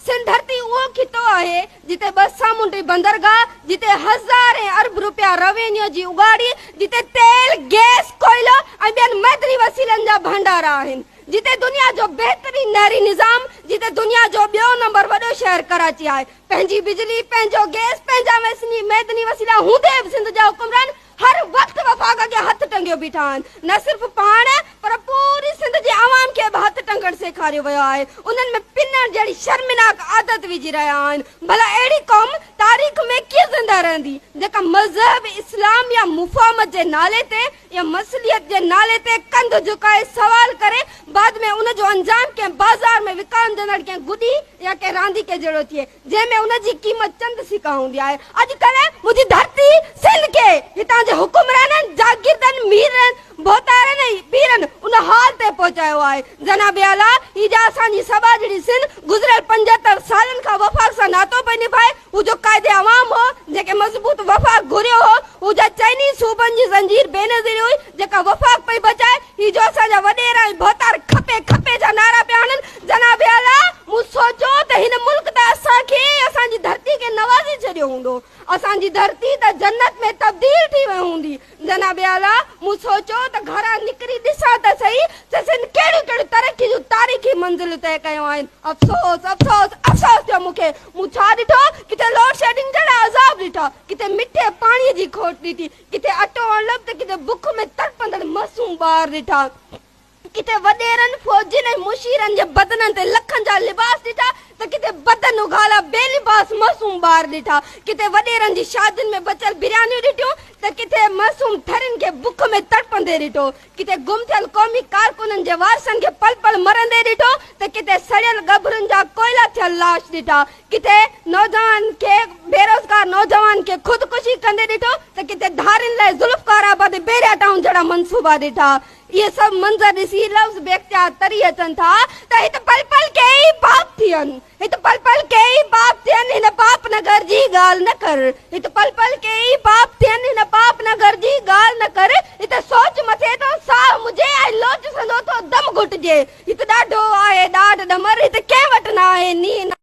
سنڌ ڌرتي اهو خطو آهي، جتي ٻه سامونڊي بندرگاهه، جتي هزارين ارب روپيا روينيو جي اڳاڙي، جتي تيل، گئس، ڪوئلو ۽ ٻين معدني وسيلن جا ڀنڊار آهن، جتي دنيا جو بهترين نهري نظام، جتي دنيا جو ٻيو نمبر وڏو شهر ڪراچي آهي. پنهنجي بجلي، پنهنجو گئس، پنهنجا معدني وسيلا هوندي به سنڌ جا حڪمران هر وقت وفاق اڳيان هٿ ٽنگيو بيٺا آهن. نه صرف پاڻ پر پوري سنڌ جي عوام کي به هٿ ٽنگڻ سيکاريو ويو آهي. انهن ۾ پنڻ جهڙي شرمناڪ عادت وجهي رهيا آهن. ڀلا اهڙي قوم تاريخ ۾ ڪيئن زنده رهندي، جيڪا مذهب اسلام يا مفاهمت جي نالي تي يا مصلحت جي نالي تي ڪنڌ جهڪائي سوال ڪري، بعد ۾ ان جو انجام ڪنهن بازار ۾ وڪامجندڙ ڪنهن گڏي يا ڪنهن رانديڪي جهڙو ٿئي، جنهن ۾ ان جي قيمت چند سڪا هوندي آهي. اڄڪلهه منهنجي ڌرتي سنڌ کي هتان جي حڪمرانن، جاگيردن، ميرن، ڀوتارن ۽ پيرن ان حال تي پهچايو آهي. جناب اعليٰ، هي جا اسان جي سٻاجهڙي سنڌ گذريل 75 سالن کان وفاق سان ناتو پئي نڀائي، هو جو قائد عوام هو، جنهن کي مضبوط وفاق گهريو هو، هو جا چئني صوبن جي زنجير بينظير هئي، جيڪا وفاق پئي بچائي، هي جو اسان جا وڏيرا ۽ ڀوتار کپي کپي جا نعرا پيا هڻن، جناب اعليٰ! مون سوچيو ته هن ملڪ ته اسان کي ۽ اسان جي ڌرتي کي نوازي ڇڏيو هوندو، اسان جي ڌرتي ته جنت ۾ تبديل ٿي وئي هوندي، جناب اعليٰ! مون سوچيو ته گهران نڪري ڏسان ته سهي ته سنڌ ڪهڙيون ڪهڙيون ترقي جون تاريخي منزلون طئي ڪيون آهن. افسوس! افسوس! افسوس ٿيو مون کي. مون ڇا ڏٺو؟ ڪٿي لوڊشيڊنگ جهڙا عذاب ڏٺا، ڪٿي مٺي پاڻيء جي کوٽ ڏٺي، ڪٿي اٽو اڻلڀ ته ڪٿي بک ۾ تڙپندڙ معصوم ٻار ڏٺا. ڪٿي وڏيرن، فوجين ۽ مشيرن جي بدنن تي لکن جا لباس ڏٺا ته ڪٿي بدن اگهاڙا بي لباس معصوم ٻار ڏٺا. ڪٿي وڏيرن جي شادين ۾ بچيل بريانيون ڏٺيون ته ڪٿي معصوم ٿرين کي بک ۾ تڙپندي ڏٺو. ڪٿي گم ٿيل قومي ڪارڪنن جي وارثن کي پل پل مرندي ڏٺو ته ڪٿي سڙيل ڳڀرن جا ڪوئلا ٿيل لاش ڏٺا. ڪٿي نوجوان کي بيروزگار نوجوان کي خودڪشي ڪندي ڏٺو ته ڪٿي ڌارين لاء ذوالفقار آباد ۽ بحريا ٽائون جهڙا منصوبا ڏٺا. اهي سڀ منظر ڏسي لفظ بي اختيار تري اچن ٿا ته هت پل پل ڪيئي پاپ ٿين، هت پل پل ڪيئي پاپ ٿين، هن پاپ نگر جي ڳالهه نه ڪر، هت پل پل ڪيئي پاپ ٿين، هن پاپ نگر جي ڳالهه نه ڪر، هت سوچ مٿي ٿو ساهه مجهي ۽ لوچ سندو ٿو دم گهٽجي، هت ڏاڍو آهي ڏاڍ ڏمر، هت ڪنهن وٽ نه آهي نينهن.